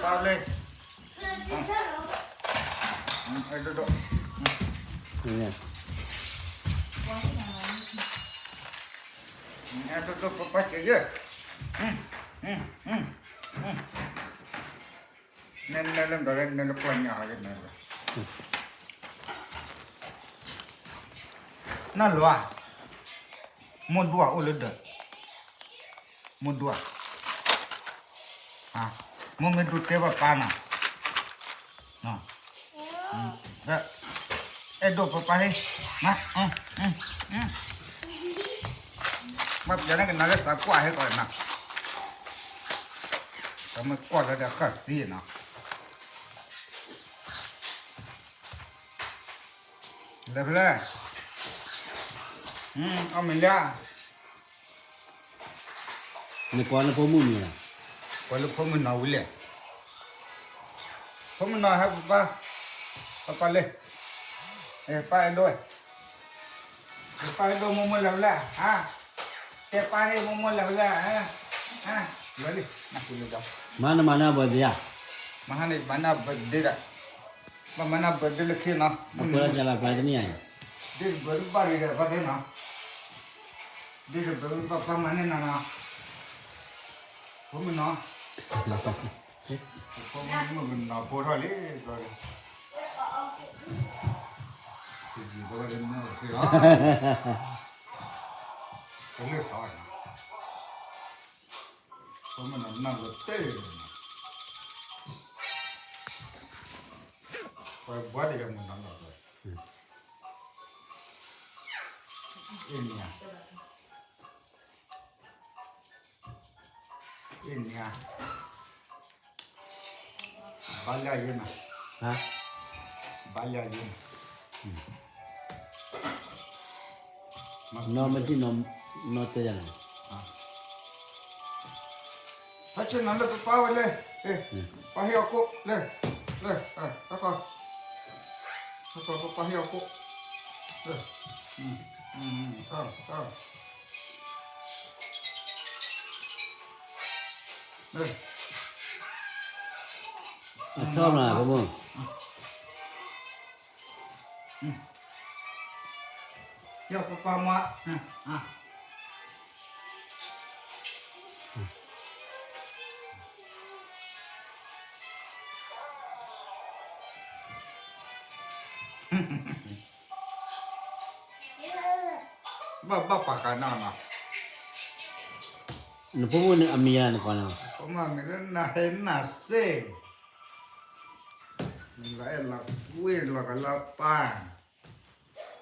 ပာ်လၢ, အဲၣ်ဒိၣ်ဒိၣ်, အဲၣ်ဒိၣ်ဒိၣ် ပပာ်က့ၤယဲ, နဲနဲလၢဒီးလဲနဲလၢပှၢ်ညါဟဲကနဲလၢ, နၢ်လီၤဧါ, မိၢ်ဒိၣ်အိၣ်လၢဒီး, မိၢ်ဒိၣ်ဧါ, မိၢ်မ့ၢ်ဒိၣ်တဲဘၣ်ပၢ်နီၤ, အဲၣ်ဒိၣ်ပပာ်ဟ့ၣ်, ဘၣ်ပျဲန့ၣ်ကနၣ်လၢသးကွၢ်ဟဲကီးနီၤ, တမ့ၢ်ကွၢ်လၢဒီးဃၣ်သံနီၤ, လဲၤဖဲလဲၣ်, အီၣ်မ့ၤလၢ နကွၢ်လၢဖိမုၣ်မံၤလီၤ, ကွၢ်လၢဖိမုၣ်နီၤဝံၤလဲၣ်, ဖိမုၣ်နီၤဟဲပပၢ်, ပပၢ်လဲၣ်, ပၢ်အဲၣ်ဒိၣ်, ပၢ်အဲၣ်ဒိၣ်မိၢ်မိၢ်လဲၤဖဲလဲၣ်, တဲပၢ်န့ၣ်မိၢ်မိၢ်လဲၤဖဲလဲၣ်, လၢလံ, မၤနမၤနၢ်ဘၢၣ်ဒ့ဧါ, မဟါန့ၣ်မၤနၢ်ဘၢၣ်ဒ့ဒီး, ဘၣ်မၤနၢ်ဘၢၣ်ဒ့လၢခံနီၤ, မုၢ်နၤပှၤလၢကလၤပှၤတနံၣ်ဧါ, ဒ့တဘၢၣ်ဘၣ်ဒ့ဒီးဘၣ်ဒ့နီၤ, ဒ့တဘၢၣ်ဘၣ်ပၢ်မၤန့ၢ်နၤနီၤ, ဖိမုၣ်နီၤ, ဖိမုၣ်မုၣ်ကနီၤဖိထီၣ်လံ, တယံၤဘၣ်လၢမုၢ်ကသ့လီၤ, တလၢသီနီၤ, ဖိမုၣ်နီၤနၢ်လီၤတဲာ်နီၤ, ပှၤဘှါဒံးယမုၢ်နီၤနီၤ, အ့ၣ်မံၤဧါ အ့ၣ်မံၤဧါ, ဘါလၢယဲနီၤ, ဘါလၢယဲနီၤ, နီၢ်မ့ၢ်ထံၣ်နီၢ်တဲယၤနီၤ, ဟဲဆ့ၣ်နီၤလၢပပၢ်ဝဲလဲၣ်, ပၢ်ဟ့ၣ်အီၤကိၣ်, လၢ, လၢ, ဟဲကီး, ဟဲကီးပပၢ်ဟ့ၣ်အီၤကိၣ်, လၢ, အထီၣ်မးဖိမုၣ်, ယပပၢ်မွါ, ဘၣ်ဘၣ်ပာ်ဃာ်နီၤနီၤ, နဖိမုၣ်န့ၣ်အမံၤဧါနကွၢ်နီၤ, ဖိမုၣ်မံၤလၢနဟဲနၤစ့ၢ်, လီၤအဲၣ်လီၤကွံလီၤကလီၤပၢ်,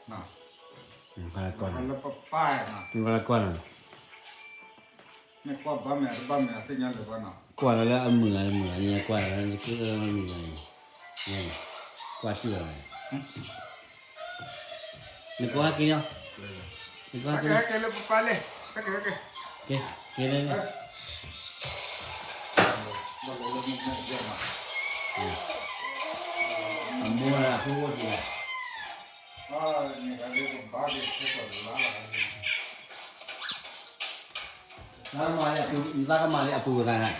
လီၤကလီၤပၢ်, ကွၢ်နီၤ, ကွၢ်လီၤလၢအမုာ်အမုာ်အံၤ ကွၢ်လီၤလၢအမုာ်အံၤ, ကွၢ်စုၣ်လီၤ, နကွၢ်ဟဲက့ၤလီၤ, နကွၢ်ဟဲက့ၤလၢပပၢ်လဲၣ်, က့ၤလၢ, အမိၢ်လၢအဖိအိၣ်က့ၤလီၤ. နသးကမၤလံအပူၤတဂၤ,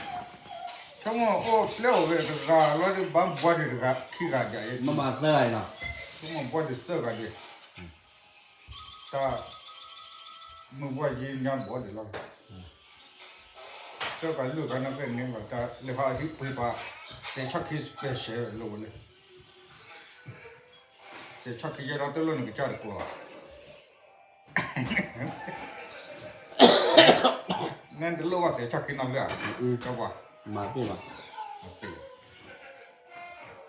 ဆိကမိၣ်အိၣ်ပျဲအိၣ်ဝဲတဂၤလီၤဒီး ဘၣ်ဘှီဒံးတဂၤခံဂၤဒ်အံၤ, မ့ၢ်မၤသၢဂၤအံၤလီၤ, ဆိကမိၣ်ဘှီဒံးသၢဂၤဒံး, တၢ်, မုၢ်ဘှီယံၤညါဘှီဒံးလီၤ, သၢဂၤလွံၢ်ဂၤနီၢ်ဖဲန့ၣ်ဘၣ် တၢ်လဲၤဟးဟံးပှ့ၤပှၤ, စဲးဆီၣ်ခံ special လၢဝဲလၢ စဲးဆီၣ်ခံယဲဒီးတလိၣ်နကစၢ်တကိးဘၣ်, နတလိၣ်ဘၣ်စဲးဆီၣ်ခံနီတဘျီဧါ, ကၠီပှၤ, မၤတ့ၢ်ဘၣ်,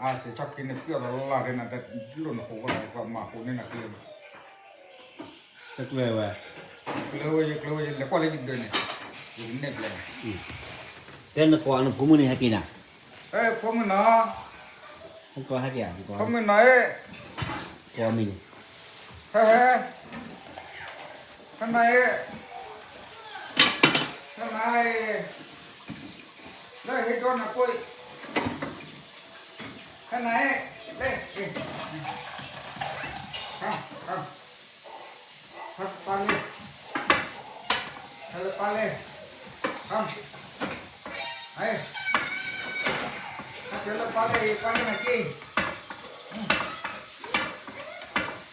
အစဲးဆီၣ်ခံန့ၣ်ပျီၢ်လီၤလၢ်လၢ်န့ၣ် တလိၣ်နဃိဘၣ်လၢ်န့ၣ် ပှၤမၤဃိန့ၢ်နကျဲ, တကျဲဝဲ, ကျဲဝဲယကျဲဝဲယလဲၤကွၢ်လၢယဒၢးန့ၣ်, ယကနဲၣ်ကျဲန့ၣ်, တဲနကွၢ်နဖိမုၣ်န့ၣ်ဟဲက့ၤနၤ, ဖိမုၣ်နီၤ, ဖိမုၣ်နီၤ, ကိးမံၤန့ၣ်, ဟဲဟဲ, ဟဲနၤအံၤ, ဟဲနၤအံၤ, လၢဟ့ၣ်ဒိနၤကိးအံၤ, ဟဲနၤအံၤ, လၢ, ဟဲပၢ်လၢ, ဟဲလၢပၢ်လၢ, ဟဲ, ဟဲ ကဲလၢပၢ်လၢအံၤ ပၢ်လၢနက့ၢ်,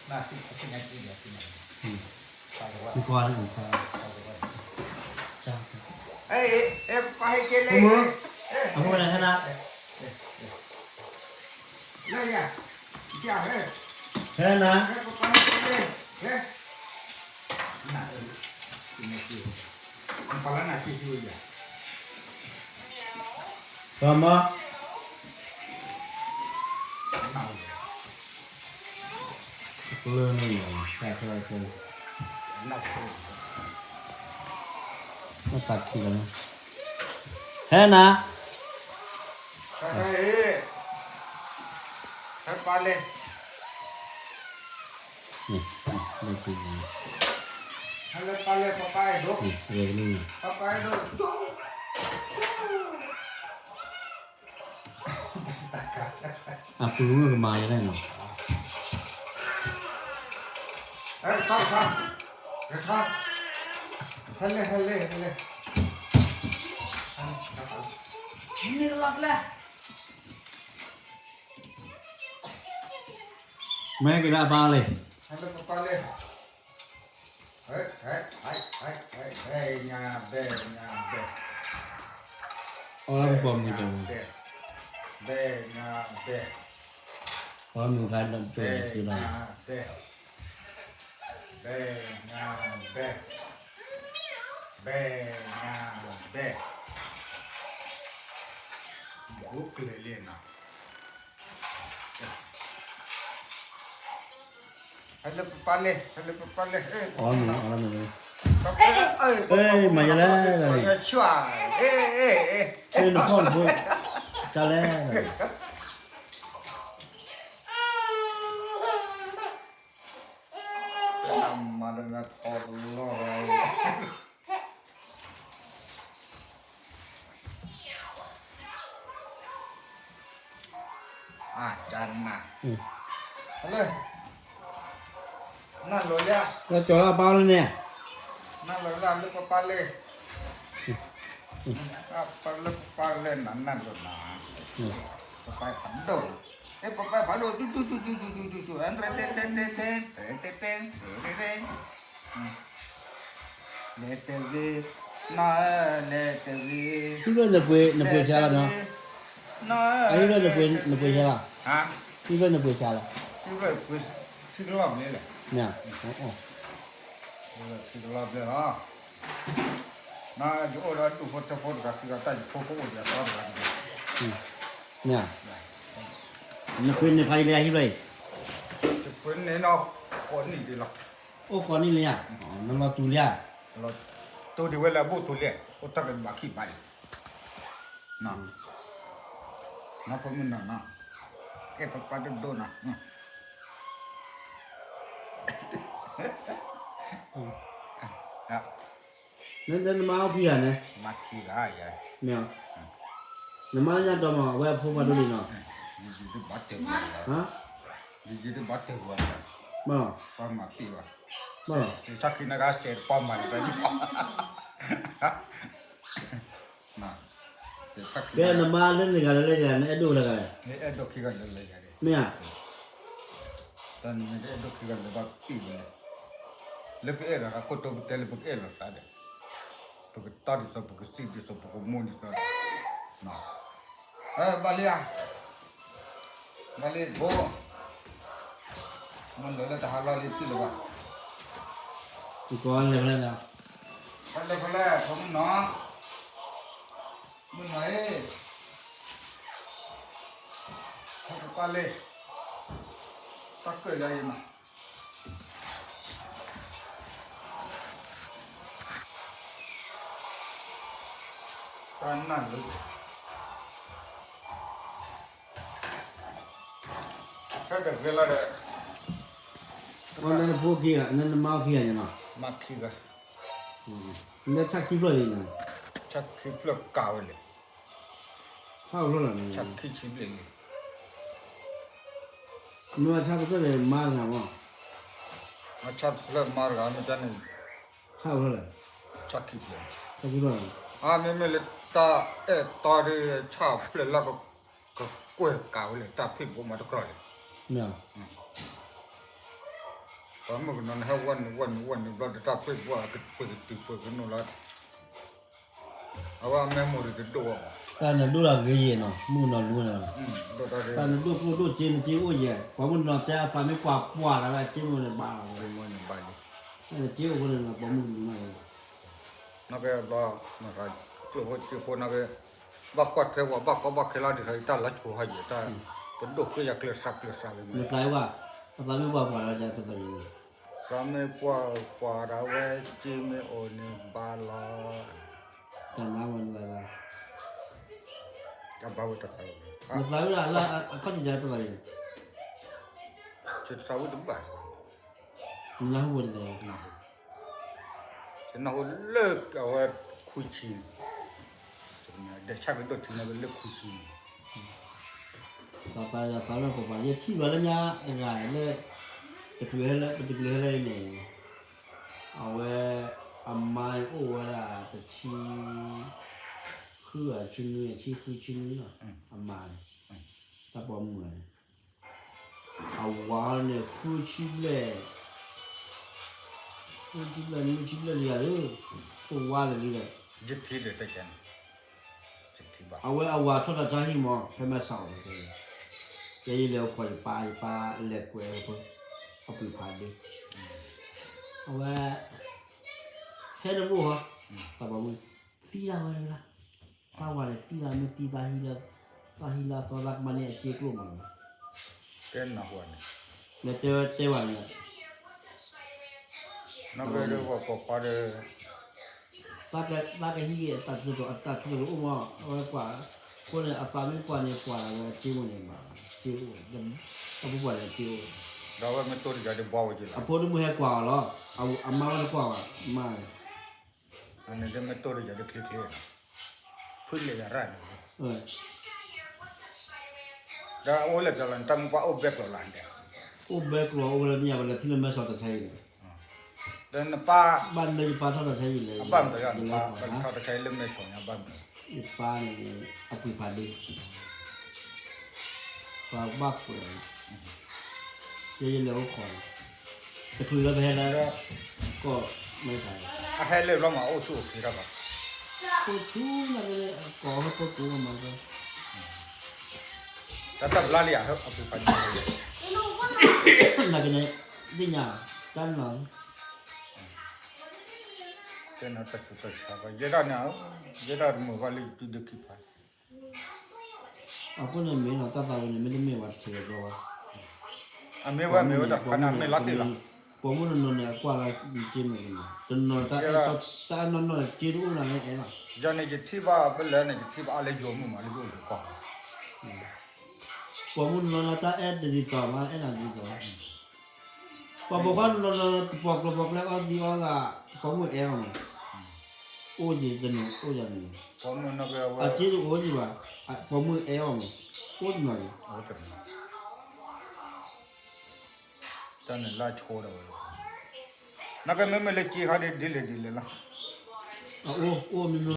နက့ၢ်, နက့ၢ်, နက့ၢ်, နက့ၢ်, အဲ အဲ ပၢ်ဟဲက့ၤလၢ, အမူနဟဲနၤ, လၢယၤ, ဟဲနၤ, ဟဲပၢ်ဟဲက့ၤလၢ, ဟဲ, နက့ၢ်, ပၢ်လၢနက့ၢ်, ပၢ်မါ ကျၢၤန့ၣ်, တၢ်ကျၢၤ, နသးခံလီၤ, ဟဲနၤ, ဟဲပၢ်လဲၣ်, ဟဲလၢပၢ်လဲၣ်, ပၢ်ပၢ်အဲၣ်ဒိး, ပၢ်ပၢ်အဲၣ်ဒိး, အပူၤမုၣ်ကမၤယၤန့ၣ်နီၤ, ဟဲ, ဟဲလဲၣ်, ဟဲလဲၣ်, ဟဲလဲၣ်, မ့ၢ်ကလၢ်ပၢ်လဲၣ်, ဟဲလၢပၢ်လဲၣ်, ဟဲ, ဟဲ, ဟဲ, ဟဲ, ဟဲ, ဘဲၣ်ညါဘဲၣ်, အီၣ်လၢပှၢ်မုၢ်တၢ်မုၢ်, ဘဲၣ်ညါဘဲၣ်, ပှၢ်မုၢ်ခါဒီးကၠီၤတၢ်, ဘဲၣ်ညါဘဲၣ်, ဘဲၣ်ညါဘဲၣ်, ဘဲၣ်ညါဘဲၣ်, ဘူးကလဲာ်လံနီၤ. ဟဲလၢပပၢ်လဲၣ်, ဟဲလၢပပၢ်လဲၣ်, အီၣ်မ့ၢ်, မၤယၤလဲၣ်, နဖီၣ်နဖိ, ကလဲၣ်, မၤဒီးနထီၣ်တလီၢ်, အတၢ်နၢ်, ဟဲလၢ, နၢ်လိၤလၢ, လၢကၠီၤလၢအပၢ်လၢန့ၣ်, နၢ်လိၤလၢလၢပပၢ်လဲၣ်, ပၢ်လၢပပၢ်လဲၣ်နၤနၢ်လိၤနၤ, ပပၢ်ဖးဒိၣ်, အဲ ပပၢ်ဖးဒိၣ်, တုတုတုတုတုတုတုတု, တဲတဲတဲတဲတဲတဲတဲတဲတဲတဲ လဲၤတဂ့ၤ, နီၢ်ဧၢ, လဲၤတဂ့ၤ, ဟံၣ်ဖျၢၣ်နပှ့ၤဆါလီၤနီၤ, ဟံၣ်ဖျၢၣ်နပှ့ၤဆါလီၤ, ဟံၣ်ဖျၢၣ်နပှ့ၤဆါလီၤ, ထံကလီၢ်ဘျဲၣ်လဲၣ်, ထံကလီၢ်ဘျဲၣ်လီၤ, နယအိၣ်ဒီးဒူၣ်ဖိထၢဖိတဂၤခံဂၤ, တၢ်ယဖိကအိၣ်ဒီးသီတဂၤတဂၤ, နပှ့ၤန့ၢ်ဖးယံာ်လံဧါ ဟံၣ်ဖျၢၣ်အံၤ, ယပှ့ၤန့ၢ်နီၢ်ဃိးနံၣ်ဒံးလီၤ, အိၣ်ဃိးနံၣ်လံဧါ, နလီၤတူာ်လံဧါ, လီၤတူာ်ဒံးဝဲလၢအဘိၣ်တူာ်လံ, အိၣ်တၢ်ကဘၣ်ခံဘၣ်အံၤ, နီၢ်ဖိမုၣ်နီၢ်နီၢ်, အဲၣ်ပပၢ်ဒိၣ်ဒိၣ်နီၤ, နမါအိၣ်ခံဂၤန့ၣ်, မ့ၢ်, နမါလၢညါတီမး အဝဲအဖိခွါဒိၣ်န့ၣ်နီၤ, ယယတဘၣ်တဲာ်ဝဲ, ယယတဘၣ်တဲာ်ဝဲ, ပှၤမၤပ့ၢ်ဘၣ်, စ့ဆၣ်ခံနဂၤစဲးတပှၢ်မၤန့ၣ်, ကဲနမါလၢန့ၣ်ဂၤလၢလဲၣ်ဂၤ နအဲၣ်ဒိၣ်လၢဂၤလဲၣ်, အဲၣ်ဒိၣ်ခံဂၤလၢလဲၣ်ဂၤ, မ့ၢ်ဧါ, တၢ်နမ့ၢ်တအဲၣ်ဒိၣ်ခံဂၤလၢဘၣ်ပ့ၢ်ဝဲလဲၣ်, လၢပအဲၣ်ဒိးဟးခိၣ်တီပတဲလၢပကအဲၣ်လိာ်သးဒီး, ပကတီၢ်ဒ်သိး ပကစံးဒ်သိး ပကမိၢ်ဒ်သိး, ဘၣ်လံဧါ, ဘၣ်လံဘိ, မ့ၢ်လၢလၢတဟးလီၤလံတံၢ်လၢၤဘၣ်, လဲၤဖဲလဲၣ်, လဲၤဖဲလဲၣ် ဖိမုၣ်နီၤ, မုၣ်နီၤအံၤ, ဟဲကပၢ်လံ, တၢ်ကၢၣ်လၢယမး တၢ်နၢ်လၢ, ဖဲတဂ့ၤလီၤဒီး, နဖိခံဂၤ နမါခံဂၤန့ၣ်နီၤ, မါခံဂၤ, နဆၣ်ခံဖျၢၣ်လံန့ၣ်, ဆၣ်ခံဖျၢၣ်ကးဝဲလဲၣ်, ဆၣ်ဖျၢၣ်လီၤန့ၣ်, ဆၣ်ခံဆံဘျဲၣ်လံ, မ့ၢ်ဆၣ်ခံဖျၢၣ်န့ၣ် မါတဂၤမး, ဆၣ်ဖျၢၣ်မါတဂၤ မ့ၢ်ကန့ၣ်, ဆၣ်ဖျၢၣ်လဲၣ်, ဆၣ်ခံဖျၢၣ်, ဆၣ်ခံဖျၢၣ်, အမ့မ့ၢ်လၢတၢ်အဲၣ်တီဒီး ဆၣ်ဖျၢၣ်လၢက ကကွဲၢ်ကးဝဲလၢတၢ်ဖ့ၣ်ဘိမးတကြၢးလံ. ပှၤမုၣ်ကနီၤန့ၣ် ဟဲဝဲနုာ်ဝဲနုာ်ဝဲနုာ်ဘျီဒီး တၢ်ဖ့ၣ်ဘိ ပှ့ၤကတုၤပှ့ၤကနိးလီၤ. အဝဲအ memory တဒိၣ်ဘၣ်. တၢ်နဒိၣ်တၢ်ဂ့ၤယဲၢ်နီၤ မုၣ်ကနီၤလူန့ၣ်, တၢ်နဒိၣ်ကျိၣ်ဒိၣ်စ့နစ့အိၣ်ယဲၢ်, ပှၤမုၣ်ကနီၤတဲအသးမ့ၢ်ပှၤပှၢ်လၢၤဝဲအစ့မုၣ်န့ၣ်ဘၣ်လီၤ. နစ့အိၣ်ဖိန့ၣ် ပှၤမုၣ်ကနီၤန့ၣ် နီၢ်ကဲဘျီ ကျိၣ်ဖိစ့ဖိနီၢ်ကဲ, ဘၣ်ကွၢ်ထွဲဝဲ ဘၣ်ကီဘၣ်ခဲလီၤ ဒ်သိးယတၢ်လၢဆိဟီယဲၢ်တၢ်, ပဒိၣ်ဃ့ယၤကျဲးစးကျဲးစးလံ. မသးဝဲ, အသးမ့ၢ်ပှၤပှၢ်လၢၤ တၢ်သးဝဲ, သးမ့ၢ်ပှၤပှၢ်ဒၣ်ဝဲ စ့မ့ၢ်အိၣ်န့ၣ်ဘၣ်လီၤ. တၢ်နါဝဲန့ၣ်လီၤ, တၢ်ဘၣ်ဝဲတၢ်သးဝဲ, မသးဝဲဒၣ်လၢအခီၣ်ထံးတၢ်သးဝဲန့ၣ်, ယသးဝဲတဘၣ်, နနၢ်ဟူဝဲတသ့, ယနၢ်ဟူလၢအဝဲခွံဆံန့ၣ်, ဒဲးဆၣ်ကဒိၣ်ထံန့ၣ်လၢခွံဆံန့ၣ်, သးသးဝဲဒၣ်သးဝဲပှၤပှၢ် ယထံၣ်ဘၣ်လၢညါတဂၤလၢ တချုးဟဲလၢ ပတချုးဟဲလၢအံၤန့ၣ်, အဝဲ အမါန့ၣ်အိၣ်ဝဲဒၣ်တဆံ ဃုဧါ ဆံနွံ ဆံဃုဆံနွံလီၤ, အမါန့ၣ်, တၢ်ပိာ်မုၣ်န့ၣ်, အဝၤန့ၣ် ဃုဆံဘျဲၣ်, ဃုဆံဘျဲၣ် နွံဆံဘျဲၣ်လံဧါ, အိၣ်ဝါလၢာ်လံဒီး, ယထံၣ်ဒီးတကဲန့ၣ်, အဝဲအဝၤထီၣ်တၢ်ဆါဟံၣ်မး ဖဲမဲာ်ဆှးအီၤ, ယဲယလဲၤအိၣ်ခိးယပၢ် ယပၢ်လဲၤကွဲးအီၤ အပုၢ်ဖးဒ့, အဝဲ ဟဲတဘိၣ်ဟီ, တၢ်ပိာ်မုၣ် သံဒၣ်ဝဲတဂၤ, တၢ်ဝၤန့ၣ်သံဒၣ်မ့ၢ်သံ, တၢ်ဟံးလၢအသီတၢ်ကမၣ်န့ၣ်အစ့ကျိၣ်မး, တဲနၢ်ဟူန့ၣ်, တဲဝဲန့ၣ်, နီၢ်ကဲဒီးပှၤပိာ်ခွါဒီး သးကဟံးက့ၤအတၢ်ထူၣ်ဖျဲးတအိၣ်မး အဝဲကွၢ်, အဃိန့ၣ် အသးမ့ၢ်ပှၢ်န့ၣ်ပှၢ်လၢအစ့မ့ၢ်န့ၣ်မး, စ့အိၣ်, တၢ်ပှၢ်ပှၢ်န့ၣ်စ့အိၣ်, ဒီးအဝဲမ့ၢ်တိၢ်တယၤဒ်ဘှီဝဲက့ၤလီၤ, အဖိတမုၣ်ဟဲကွၢ်အီၤလီၤ, အမါဝဲတကွၢ်ဘၣ်, မါန့ၣ် အန့ၣ်ဒ်မ့ၢ်တိၢ်တယၤဒ်ချ့ချ့, ဖုလဲၤယၤရၣ်န့ၣ်, ဒီးအိၣ်လၢပျီလီၤန့ၣ် တၢ်မုၢ်ပှၢ်အိၣ်ဘဲကျိၤလီၤန့ၣ်, အိၣ်ဘဲကျိၤအိၣ်ဝဲလၢနံၣ်ညါဝဲလၢထံၣ်လၢမဲာ်ဆှးတၢ်ဆါအံၤန့ၣ်, ဒီးနပၢ်, ဘၣ်နယပၢ်ထီၣ်တၢ်ဆါအံၤလဲၣ်, အဘၣ်မတၤယၤနပၢ် ဘၣ်နထီၣ်တၢ်ဆါအံၤလၢမဲာ်ဆှးညါဘၣ်မတၤ, ယပၢ်န့ၣ် အပုၢ်ဖးဒ့ ပှၤဘၣ်ကွဲး, ယဲယလဲၤအိၣ်ခိး, တချုးလၢပဟဲလၢ, ကီၢ်, မ့ၢ်တၢ်, အဟဲလၢဘျီမးအိၣ်ဆူၣ်အိၣ်ချ့တၢ်ဘၣ်, အိၣ်ဆူၣ်န့ၣ် ကိးဟဲကိးကိးမး, တၢ်တၢ်ဘျါလံယၤ အပုၢ်ဖးဒ့, နာ်က့န့ၣ်, သ့ၣ်ညါ, တၢ်နီၤ တၢ်ဆူးတၢ်ဆါဘၣ် ယဲဒၣ်န့ၣ်, ယဲဒၣ်တမုာ်ဘၣ်လၢယတူၢ်ဒုးခံဖး, အဃိန့ၣ်မ့ၢ်နီၤ တၢ်သးဝဲန့ၣ် မ့တမ့ၢ်ဝဲတထံၣ်ဘၣ်ဘၣ်, အမ့ၢ်ဝဲမ့ၢ်ဝဲဒၣ် ခါန့ၣ်အမ့ၢ်လီၤတံၢ်လီၤ, ပိာ်မုၣ်နီၢ်နီၢ်န့ၣ် အကွၢ်လၢယက့မ့ၢ်ကနီၤ တနီၤတၢ်အဲၣ်တီ တၢ်နီၢ်နီၢ်စ့တအိၣ်နၤလၢအဲၣ်လီၤ, ယၤန့ၣ်ယထံၣ်ဘၣ်ဖဲလဲၣ်န့ၣ် ယထံၣ်ဘၣ်အါလၢယိၤမုၣ်မးလၢယအိၣ်ယကွၢ် ပိာ်မုၣ်နီၢ်နီၢ်တၢ်အဲၣ်တဒ်သိးမး အဲၣ်နၤဒ်သိး ပှၤပိာ်ခွါနီၢ်နီၢ်တပိာ်ကျိၤပိာ်ကျဲအီသံးအီဂၤ ပိာ်မုၣ်အဲၣ်အီၤမး, အိၣ်ယံၤတနံၤအိၣ်ယၤတနံၤ, အစ့တအိၣ်ယံၤဘၣ်, ပိာ်မုၣ်အဲၣ်အီၤမး, အိၣ်တနီၤယံၤ, တၢ်န့ၣ်လၢဆိဒီးဝဲ, နကမ့မ့ၢ်လၢစ့ခါဒ်လဲၣ်ဒ်လဲၣ်လီၤ, အအိၣ်အိၣ်မ့မ့ၢ်